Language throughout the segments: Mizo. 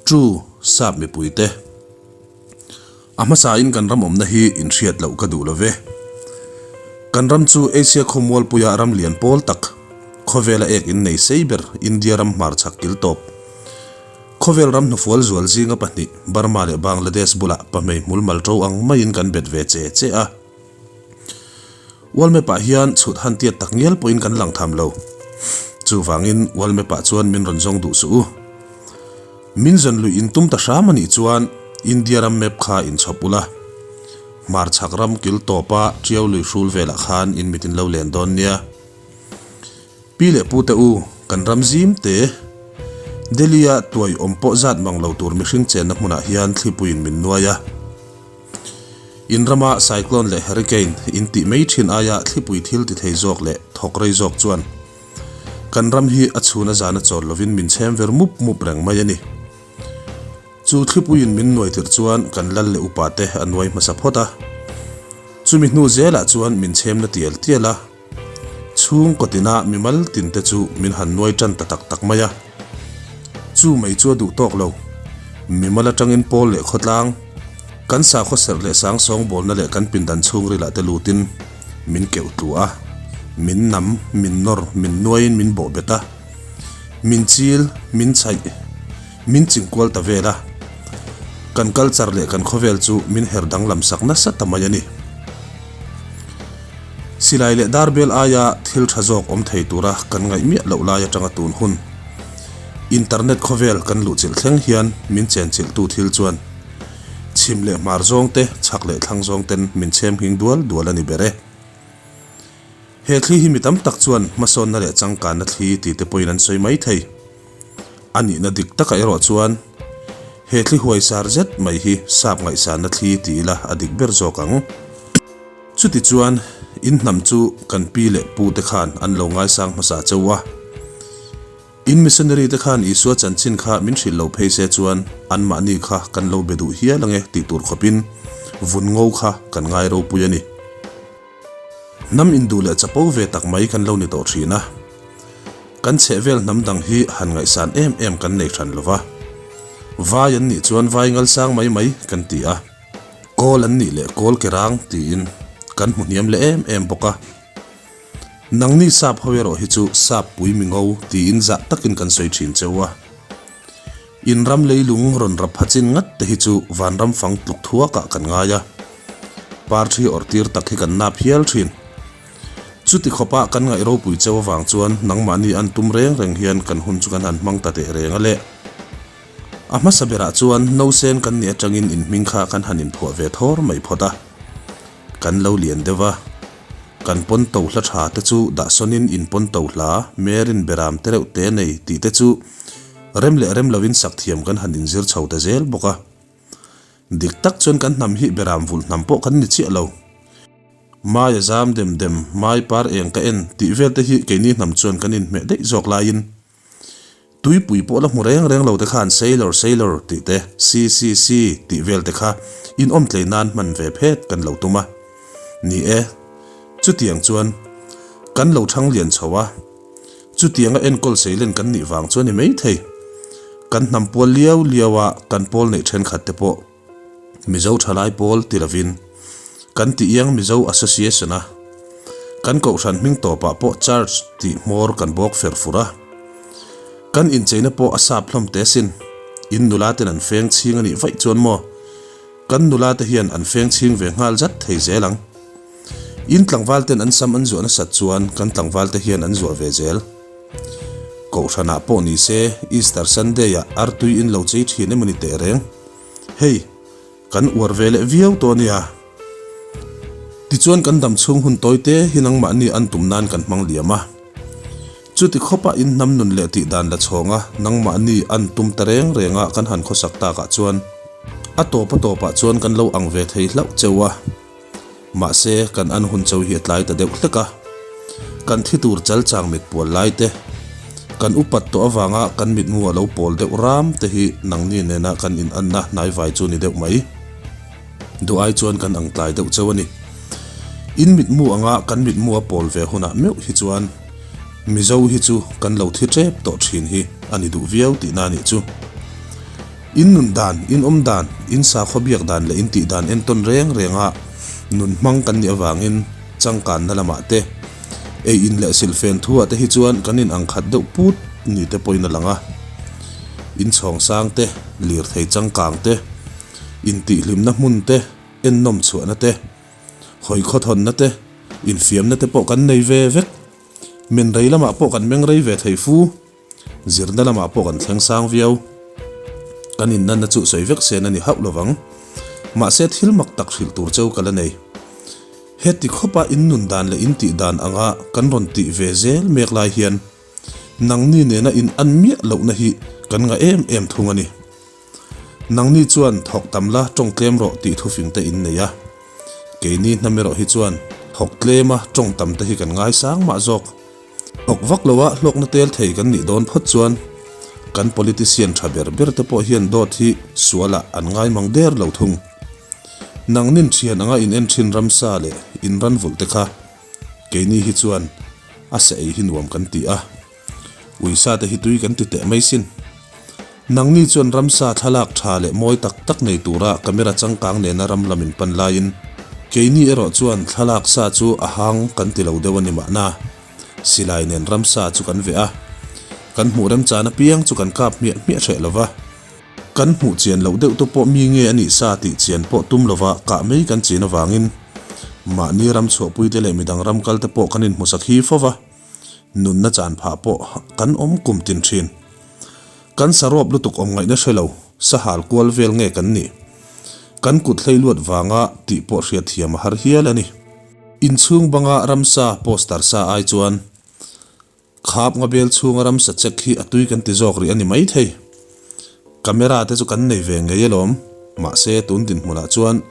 True, Sap mipuite. A hmasain kan ram awmna hi inhriat loh ka duh lo ve. Kan ram chu Asia khawmualpuia ram lian pawl tak, khawvela ek innei sei ber India ram hmarchhak kil tawp. Khawvel ram hnufual zual zinga pahnih Burma leh Bangladesh bulah pahmei hmul mal ṭo ang maiin kan bet ve che che a. World map ah hian chhut han tiat tak ngial pawhin kan lang tham lo. Chuvangin world map ah chuan min rawn zawng duh suh u. Min zawn luih in tum ta hram a nih chuan India ram map kha in chhawp ula. Hmarchhak ram kil tawpa Tiau lui hrul velah khan in mit in lo len dawn nia. Pi leh pu te u, kan ram zim te. Delhi-a tuai awm pawh zat mang lo tur mihring chenna hmunah hian thlipuiin min nuai a. In rama cyclone leh hurricane in tih mai thin aia thlipui thil ti thei zawk leh thawk rei zawk chuan kan ram hi a chhun a zan a chawl lovin min chhem ver mup mup reng mai a ni. Chu thlipuiin min nuai tirh chuan kan lal leh upa te a nuai hmasa phawt a. Chumi hnu zelah chuan min chhem na tial tial a. Chhungkaw tina mimal tin te chu min han nuai tan ta tak tak mai a. Chu mai chu a duh tawk lo. Mimal atangin pawl leh khawtlang, kan sakhaw serh leh sang sawngbawlna leh kan pindan chhungrilah te lutin min keuh tlu a, min nam, min nawr, min nuaiin min bawh bet a, min chil, min chhaih, min chingkual ta vel a. Kan culture leh kan khawvel chu min her danglam sak nasa ta mai a ni. Silai leh darbel aia thil tha zawk awm thei tura kan ngaih miah loh lai atanga tun hun internet khawvel kan luhchilh thleng hian min chenchilhtu thil chuan chhim leh hmar zawng te, chhak leh thlang zawng ten min chhem nghing dual dual a ni ber e. He thli hi mi tam tak chuan hmasawnna leh changkanna thli ti te pawhin an sawi mai thei. A nihna dik takah erawh chuan he thli huaisar zet mai hi sap ngaihsanna thli ti ila a dik ber zawk ang. Chutichuan, in hnam chu kan pi leh pu te khan an lo ngaisang hmasa cheu a. In missionary te khan Isua chanchin kha min hrilh lo phei se chuan anmahni kha kan lo be duh hial ange tih tur khawpin vun ngo kha kan ngai ropui a ni. Hnam induh leh chapo ve tak mai kan lo ni tawh thin a. Kan chhehvel hnam dang hi han ngaihsan em em kan nei hran lo va. Vai an nih chuan vai ngalsang mai mai kan ti a. Kawl an nih leh kawl ke rang tiin kan hmu hniam leh em em bawk a. Nangni sap ho erawh hi chu sap pui mi ngo tiin zah takin kan sawi thin cheu a. In ram leilung rawn rap pha chin ngat te hi chu vanram fang tluk thuakah kan ngai a. Parthi awrh tir tak hi kan nap hial thin. Chuti khawpa kan ngaih ropui cheu avang chuan nangmahni an tum reng reng hian kan hun chu kan han hmang ta teh reng a le. A hmasa berah chuan Nosen kan nih atangin in hming kha kan han inphuah ve thawr mai phawt a. Kan lo lian deuh a. Kan pawn to hla tha te chu dahsawnin in pawn to hla, Merin beram te reuh te nei tih te chu rem leh rem loin sak thiam kan han inzir chho ta zel bawk a. Dik tak chuan kan hnam hi beram vulh hnam pawh kan ni chiah lo. Mai a zam dem dem, mai par eng ka en tih vel te hi keini hnam chuan kan inhmeh daih zawk laiin Tuipui pawh la hmu reng reng lo te khan Sailor Sailor tih te, Si Si Si tih vel te kha in awm tlei nan hman ve phet kan lo tum a. Ni e, chutiang chuan kan lo thang lian chho a, chutianga enkawl seilen kan nih vang chuan i maithei. Kan hnam pual liau liau a kan pawl neih thenkhat te pawh Mizo thalai pawl ti lovin kan ti iang Mizo Association a, kan kohhran hming tawpah pawh Church tih hmawr kan bawk fer fur a. Kan incheina pawh a sap hlawm teh asin, in nula ten an feng chhing a nih vaih chuan maw? Kan nula te hian an feng chhing ve nghal zat thei zel ang. In tlangval ten an sam an zuah nasat chuan kan tlangval te hian an zuah ve zel. Kohhranah pawh ni se Easter Sunday ah artui in lo chei thin emaw ni teh reng. Hei, kan uar ve leh viau tawh a nia. Tichuan kan dam chhung hun tawi te hi nangmahni an tum nan kan hmang liam a. Chuti khawpa in hnam nun leh tih dan la chhawng a, nangmahni an tum ta reng reng a kan han khawsak takah chuan a tawp a tawpah chuan kan lo ang ve thei hlauh cheu a. Mahse, kan an hun cho hi a tlai ta deuh hlek a. Kan thi tur chal chang mit pual lai te, kan upat tawh avanga kan mitmu a lo pawl deuh ram te hi nangni nena kan inanna hnaivai chu ni deuh mai. Duh ai chuan kan ang tlai deuh cheu a ni. In mitmu anga kan mitmu a pawl ve hunah meuh hi chuan Mizo hi chu kan lo thi tep tawh thin hi a ni duh viau tihna a nih chu. In nun dan, in awm dan, in sakhaw biak dan leh in tih dan entawn reng renga nun hmang kan nih avangin changkanna lamah te, ei in leh silhfen thuah te hi chuan kan in ang khat deuh put ni te pawhin a lang a. In chhawng sang te, lirthei changkang te, intihhlimna hmun te, ennawm chhuahna te, hawi khawthawnna te, infiamna te pawh kan nei ve vek. Men rei lamah pawh kan meng rei ve thei fu. Zirna lamah pawh kan thleng sang viau. Kan innanna chu sawi vek sen a ni hauh lovang. Mahse thil mak tak hrilh tur cheu ka la nei. Heti khawpa in nun dan leh in tih dan anga kan rawn tih ve zel mek lai hian nangni nena in an miah lohna hi kan ngah em em thung a ni. Nangni chuan thawk tam la tawng tlem rawh tih thufing te in nei a. Keini hnam erawh hi chuan thawk tlema tawng tam te hi kan ngaisang mah zawk. Thawk vak loa hlawkna tel thei kan nih dawn phawt chuan kan politician tha ber ber te pawh hian dawt hi sualah an ngai mang der lo thung. Nangnin thian anga in en thin ramsa leh in ran vulh te kha keini hi chuan a sa ei hi nuam kan ti a, uisa te hi tui kan ti teh mai sin. Nangni chuan ramsa thlalak tha leh mawi tak tak nei tura camera changkang nena ram lam in pan laiin keini erawh chuan thlalak sa chu a hang kan ti lo deuh a ni mahna silai nen ramsa chu kan veh a, kan hmuh remchan apiang chu kan kap hmiah hmiah hreh lova, kan hmuh chian loh deuh te pawh mi nge a nih sa tih chian pawh tum lova kah mai kan chin avangin mahni ram chhuahpuite leh midang ram kal te pawh kan inhmusak hi fova. Nunna chan phah pawh kan awm kum tin thin. Kan sarawp lutuk awm ngaihna hre lo, sahal kual vel nge kan nih? Kan kut hlei luat vanga tih pawh hriat thiam a har hial a ni. Inchhung banga ramsa poster sa ai chuan khap nga bel chhunga ramsa check hi a tui kan ti zawk rih a ni maithei. Camera te chu kan nei ve ngei alawm, mahse tun dinhmunah chuan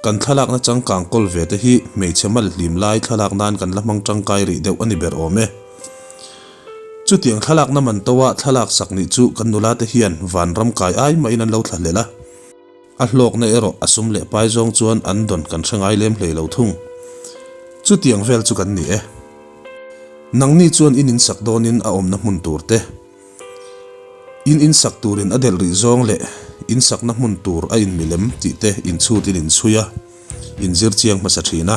kan thlalakna changkang kawl ve te hi hmeichhe mal hlim lai thlalak nan kan la hmang tangkai rih deuh a ni ber awm e. Chutiang thlalakna man to a thlalak sak nih chu kan nula te hian vanram kai ai mahin an lo thla hlel a, a hlawkna erawh a sum leh pai zawng chuan an dawn kan hre ngai lem hlei lo thung. Chutiang vel chu kan ni e. Nangni chuan in insak dawnin a awmna hmun tur te. In insak turin a delh rih zawng leh insakna hmun tur a inmilem tih te inchhutin inchhui a, inzir chiang hmasa thin a.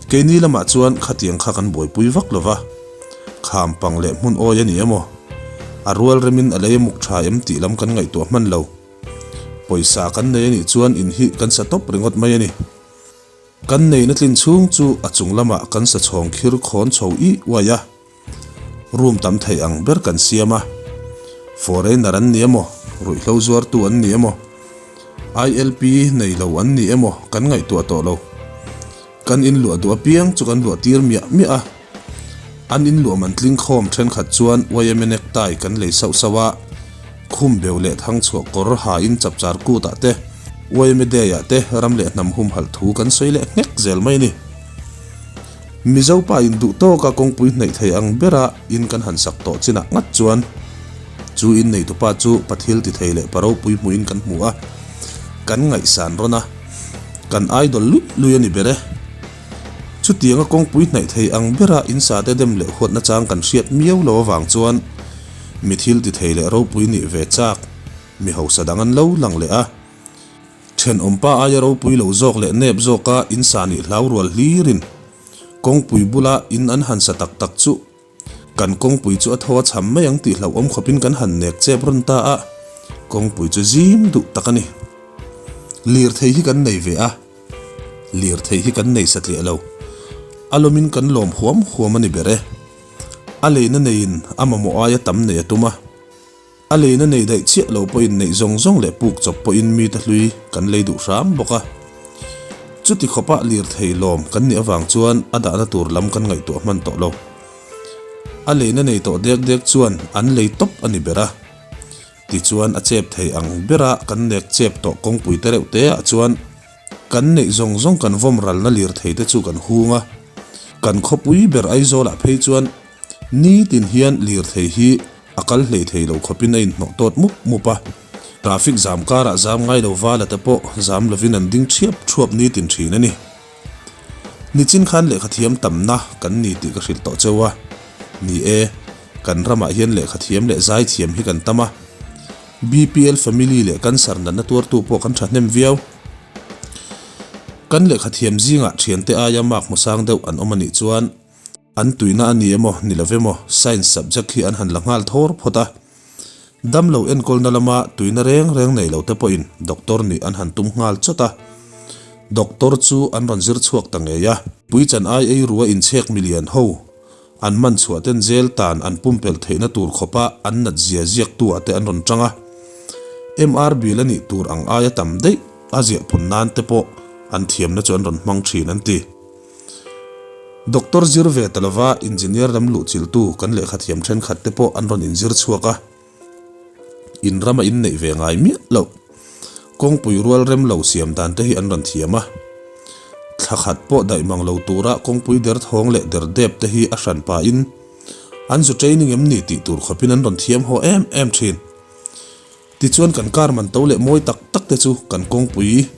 Keini lamah chuan khatiang kha kan buaipui vak lo va, kham pang leh hmun awi a ni emaw, a rual remin a lei a muk tha em tih lam kan ngaihtuah hman lo. Pawisa kan nei a nih chuan in hi kan sa tawp ringawt mai a ni. Kan neihna tlin chhung chu a chung lamah kan sa chhawng khir khawn chho ih uai a. Room tam thei ang ber kan siam a, foreigner an ni emaw, ruihhlo zuartu an ni emaw, ILP nei lo an ni emaw kan ngaihtuah tawh lo. Kan in luah duh apiang chu kan luah tir miah miah a, an in luah man tling khawm thenkhat chuan yma necktie kan lei sauh sauh a, khum beu leh thangchhuah kawr ha in chapchar kut ah te, yma day ah te ram leh hnam humhalh thu kan sawi leh nghek zel mai a ni. Mizo pa in duh tawka kawngpui hnaih thei ang bera in kan han sak tawh chinah ngat chuan chu in neitupa chu pathil ti thei leh pa ropui hmuhin kan hmu a, kan ngaihsan rawn a, kan idol luih luih a ni ber e. Chutianga kawngpui hnaih thei ang bera in sa te dem leh huatna chang kan hriat miau lo avang chuan mi thil ti thei leh ropui nih ve chak mi hausa dang an lo lang leh a. Thenawmpa aia ropui lo zawk leh nep zawka in sa nih hlau rual hlirin kawngpui bula in an han sa tak tak chu kan kawngpui chu a tho a cham mai ang tih hlauhawm khawpin kan han nek chep rawn ta a, kawngpui chu zim duh tak a ni. Lirthei hi kan nei ve a, lirthei hi kan nei satliah lo. A lawmin kan lawm huam huam a ni ber e. A leina neiin a mamawh aia tam nei a tum a. A leina nei daih chiah lo pawhin neih zawng zawng leh puk chawp pawhin mite hlui kan lei duh hram bawk a. Chuti khawpah lirthei lawm kan nih avang chuan a dahna tur lam kan ngaihtuah hman tawh lo. A leina nei tawh dek dek chuan an lei tawp a ni ber a. Tichuan a chep thei ang bera kan nek chep tawh kawngpui te reuh te ah chuan kan neih zawng zawng kan vawm ralna lirthei te chu kan hung a. Kan khawpui ber Aizawlah phei chuan Nitin hian lirthei hi a kal hlei thei lo khawpin a inhnawh tawt mup mup a, traffic zam karah zam ngai lo vala te pawh zam lovin an ding ṭhiap ṭhuap nitin ṭhin a ni. Nichin khan lehkhathiam tamna kan ni tih ka hrilh tawh cheu a, ni e, kan ramah hian lehkhathiam leh zaithiam hi kan tam a. BPL family leh cancer natna tuartu pawh kan thahnem viau. Kan lehkha thiam zingah thiante aia mark hmu sang deuh an awm a nih chuan an tuina a ni emaw ni lo emaw science subject hi an han la nghal thawr phawt a. Damlo enkawlna lama tuina reng reng nei lo te pawhin doctor nih an han tum nghal chawt a. Doctor chu an rawn zir chhuak ta ngei a. Puichan ai ei rua inchhek milian ho An man chhuah ten zel tan an pumpelh theihna tur khawpa an nat zia ziaktu ah te an rawn tang a. MR bill a nih tur ang aia tam daih a ziah pun nan te pawh an thiamna chu an rawn hmang thin an ti. Doctor zir ve ta lova engineer lam luhchilhtu kan lehkha thiam thenkhat te pawh an rawn inzir chhuak a. In rama in neih ve ngai miah loh. Kawngpui rual rem lo siam dan te hi an rawn thiam a. Thla khat pawh daih mang lo tura kawngpui der thawng leh der dep te hi a hran pahin an zu training em ni tih tur khawpin an rawn thiam haw em em thin. Tichuan kan car man to leh mawi tak tak te chu kan kawngpui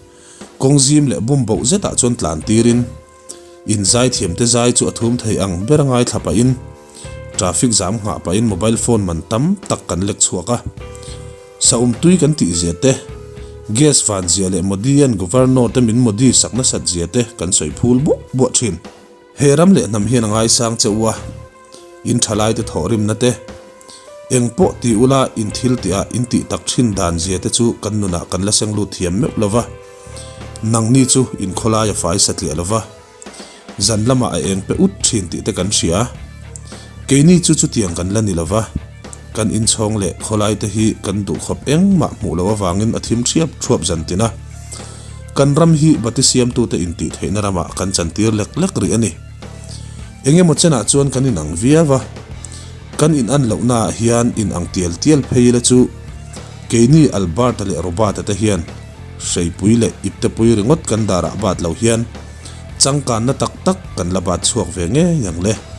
kawng zim leh bum boh zetah chuan tlan tirin In zaithiamte zai chu a thum thei ang ber a ngaithla pahin traffic zam nghah pahin mobile phone man tam tak kan lek chhuak a. Saum tui kan tih zia te, gas van zia leh Modi an Governor te min Modi sak nasat zia te kan sawi phul buah buah thin. He ram leh hnam hian a ngaisang che u a. In thalaite thawhrimna te, eng pawh ti ula in thil tihah in tih tak thin dan zia te chu kan nunah kan la seng lut thiam meuh lo va. Nangni chu in khawlai a fai satliah lo va, zan lamah a eng pe ut thin tih te kan hria. Keini chu chutiang kan la ni lo va, kan inchhawng leh khawlai te hi kan duhkhawp engmah hmuh loh avangin a thim thiap thuap zan tin a. Kan ram hi bati siamtute intih theihna ramah kan chantir lek lek rih a ni. Eng emaw chenah chuan kan inang viau a, kan inan lohnaah hian inang tial tial phei ila chu keini Albert-a leh Robert-a te hian hreipui leh iptepui ringawt kan darah bat lo hian changkanna tak tak kan la bat chhuak ve ngei ang le.